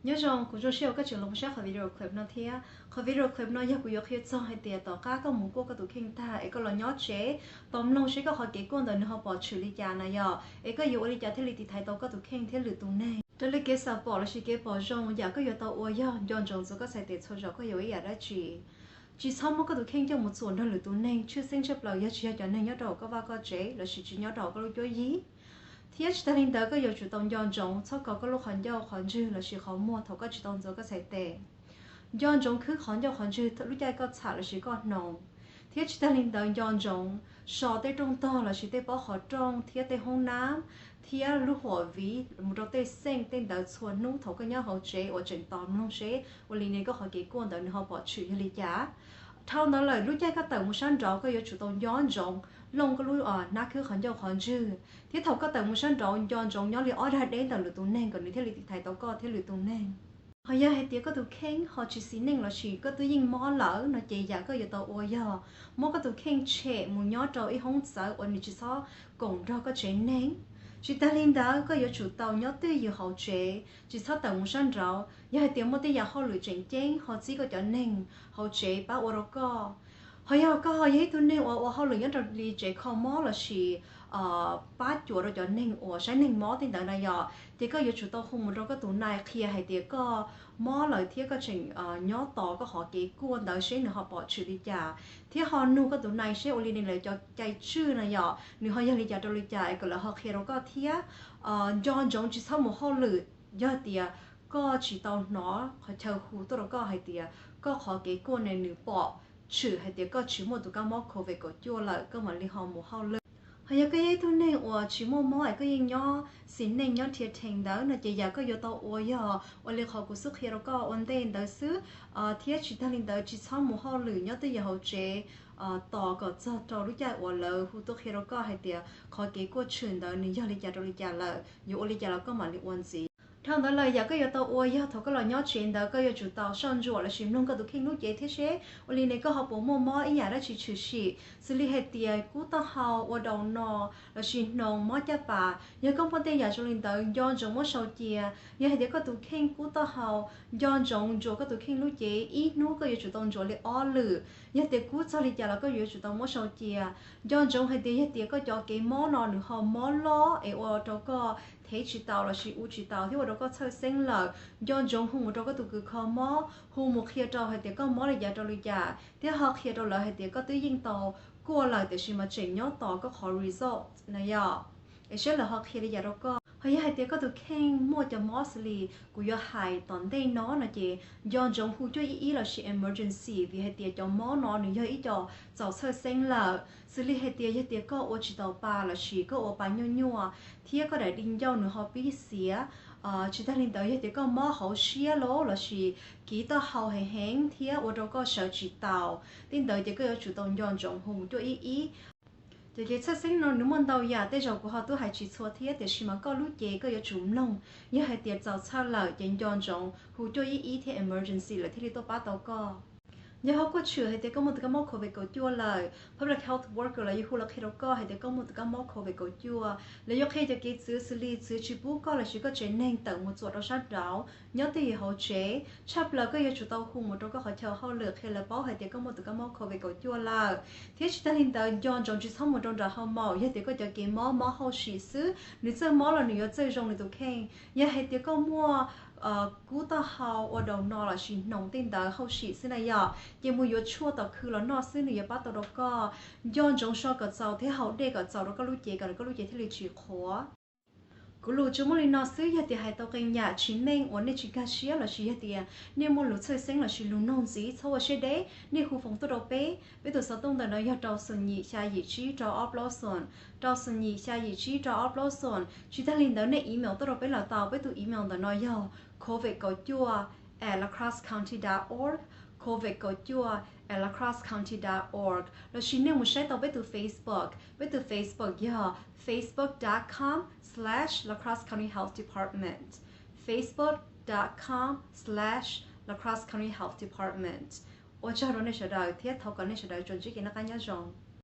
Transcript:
Nyob zoo, kuv zoo siab uas koj tseem los mus saib qhov video clip no thiab. Qhov video clip no yog kuv yuav qhia txog hais tias tom qab koj mus kuaj koj tus kheej tag es koj los nyob tsev, tos mloog seb koj qhov kev kuaj ntawd nws ho pom tshwm li cas na yom, es koj yuav ua li cas thiaj li tiv thaiv tau koj tus kheej thiab lwm tus neeg. Raws li kev xam pom lossis kev pom zoo, yam koj yuav tau ua yog nco ntsoov txog koj txhais tes txhua zaus koj yuav ua ib yam dab tsi. Tsis txhob muab koj tus kheej coj mus txuam nrog lwm tus neeg, tshwj xeeb tshaj plaws yog tsis yog cov neeg nyob rau hauv koj vaj koj tsev lossis tsis nyob rau hauv koj lub cuab yig. Thiab tsis tag li ntawd, koj yuav tsum tau nco ntsoov txhob kov koj lub qhov ncauj qhov ntswg lossis qhov muag thaum koj tsis tau ntxuav koj txhais tes. Nco ntsoov khwb qhov ncauj qhov ntswg lub caij koj txham lossis koj hnoos. Thiab tsis tag li ntawd, nco ntsoov so tej rooj tog lossis tej pob qhov rooj thiab tej hoob nab thiab lub huam viv mus rau tej xeej tej ntawd txhua hnub thaum koj nyob hauv tsev uas tseem tos mloog seb ua li ne koj qhov kev kuaj ntawd nws ho pom tshwm yog li cas. Dhau ntawd lawm, lub caij koj tawm mus sab nraud koj yuav tsum tau nco ntsoov looj koj lub hnab khwb qhov ncauj qhov ntswg, thiab thaum koj tawm mus sab nraud nco ntsoov nyob li ob dag deb ntawm lwm tus neeg kom nws thiaj li tiv thaiv tau koj thiab lwm tus neeg. Ho yog hais tias koj tus kheej ho tsis xis neej lossis koj twb yeej mob lawm no ces yam koj yuav tau ua yog muab koj tus kheej tshem mus nyob rau ib hoob txawv uas nws tsis txhob koom nrog koj tsev neeg. Tsis tag li ntawd, koj yuav tsum tau nyob twj ywm hauv tsev, tsis txhob tawm mus sab nraud yog hais tias muaj tej yam hauj lwm tseem ceeb ho txib koj cov neeg hauv tsev pab ua rau koj. Ho yog koj ho yog ib tug neeg uas ua hauj lwm nyob rau li tsev kho mob lossis pab cuam rau cov neeg uas saib neeg mob tej ntawd na yom, ces koj yuav tsum tau hu mus rau koj tus nai qhia hais tias koj mob lawm thiab koj tseem nyob tos koj qhov kev kuaj ntawd seb nws ho pom tshwm li cas, thiab ho nug koj tus nai seb ua li ne lawv cov cai tswj na yom nws ho yog li cas rau li cas es kom lawv ho qhia rau koj thiab. Nco ntsoov tsis txhob mus hauj lwm yog tias koj tsis tau hnov qhov chaw hu tuaj rau koj hais tias koj qhov kev kuaj ne nws pom tshwm hais tias koj tsis muaj tus kab mob covid kaum cuaj lawm koj mam li ho mus hauj lwm. Ho yog koj yog ib tug neeg uas tsis muaj mob es koj yeej nyob xis neej nyob rhia rhees ntawd no ces yam koj yuav tau ua yog ua li qhov kuv xub qhia rau koj ua ntej ntawd xwb, thiab tsis tag li ntawd tsis txhob mus hauj lwm, nyob twj ywm hauv tsev tos kom txog rau lub caij uas lawv hu tuaj qhia rau koj hais tias qhov kev kuaj tshwm ntawd nws yog li cas rau li cas lawm, yuav ua li cas los koj mam li ua ntxiv. Dhau ntawd lawm yam koj yuav tau ua yog thaum koj los nyob tsev ntawd koj yuav tsum tau soj ntsuam lossis mloog koj tus kheej lub cev thiab seb ua li ne koj ho puas muaj mob ib yam dab tsi tshwm sim, xws li hais tias kub taub hau, ua daus no, lossis hnoos, mob caj pas. Yog koj muaj tej yam zoo li ntawd nco ntsoov muab sau cia. Yog hais tias koj tus kheej kub taub hau, nco ntsoov ntsuas koj tus kheej lub cev, ib hnub koj yuav tsum tau ntsuas li ob lwm. Yog tias kub txog li cas los koj yuav tsum tau muab sau cia. Nco ntsoov hais tias yog tias koj cov kev mob no nws ho mob loj es ua rau koj thev tsis tau lossis ua tsis tau thiab ua rau koj txhawj xeeb lawm, nco ntsoov hu mus rau koj tus kws kho mob, hu mus qhia rau hais tias koj mob li cas rau li cas thiab ho qhia rau lawv hais tias koj twb yeej tau kuaj lawm tiam sis mas tseem nyob tos koj qhov result na yom, es seb lawv ho qhia li cas rau koj. Ho yog hais tias koj tus kheej muaj cov mob xws li kuv yuav hais tom ntej no no ces nco ntsoov hu cuaj ib ib lossis emergency vim hais tias cov mob no nws yog ib co txaus txhawj xeeb lawm. Xws li hais tias yog tias koj ua tsis taus pa lossis koj ua pa nyuaj nyuaj thiab koj daim di ncauj nws ho pib xiav, tsis tag li ntawd yog tias koj mob hauv siab los lossis kiv taub hau heev heev thiab ua rau koj sawv tsis taus tej ntawd ces koj yuav tsum tau nco ntsoov hu cuaj ib ib. Cov kev txhawj xeeb no nws muaj ntau yam, tej zaum kuv ho twb hais tsis txhua thiab tiam sis mas koj lub cev koj yuav tsum mloog. Yog hais tias txaus txhawj lawm ces nco ntsoov hu cuaj ib ib thiab emergency lawv thiaj li tuaj pab tau koj. Yog ho kuaj tshwm hais tias koj muaj tus kab mob covid kaum cuaj lawm, public health worker los yuav hu los qhia rau koj hais tias koj muaj tus kab mob covid kaum cuaj, lawv yuav qhia cov kev txwv xws li txwv tsis pub koj lossis koj tsev neeg tawm mus txuam rau sab nraud, nyob twj ywm hauv tsev. Tshaj plaws koj yuav tsum tau hu mus rau koj qhov chaw hauj lwm qhia lawv paub hais tias koj muaj tus kab mob covid kaum cuaj lawm. Thiab tsis tag li ntawd, nco ntsoov tsis txhob mus rau nram hauj maum yog tias koj cov kev mob mob hauj sim xwb, nws txawj mob los nws yuav txawj zoo nws tus kheej. Yog hais tias koj muaj kub taub hau, ua daus no lossis hnoos tej ntawd hauj sim xwb na yom, ces mus yuav tshuaj tom khw los noj xwb nws yuav pab tau rau koj. Nco ntsoov so kom txaus thiab haus dej kom txaus rau koj lub cev kom koj lub cev thiaj li tsis qhuav. Kuv lus tsuas muaj li no xwb, yog tias hais tau qee yam tsis meej uas nej tsis nkag siab lossis yog tias nej muaj lus txhawj xeeb lossis lus noog ntxiv txhob ua siab deb, nej hu foos tuaj rau peb. Peb tus xov tooj ntawm no yog rau xoom nyim xya yim tsib rau ob plaub xoom, rau xoom nyim xya yim tsib rau ob plaub xoom. Tsis tag li ntawd nej email tuaj rau peb los tau, peb tus email ntawm no yog covid kaum cuaj at lacrossecounty dot org, covid kaum cuaj at lacrossecounty dot org, lossis nej mus saib tau peb tus Facebook, peb tus Facebook yog facebook dot com slash lacrosse county health department, facebook dot com slash lacrosse county health department. Ua tsaug rau nej sawv daws thiab thov kom nej sawv daws tsuas ntsib kev noj qab nyob zoo.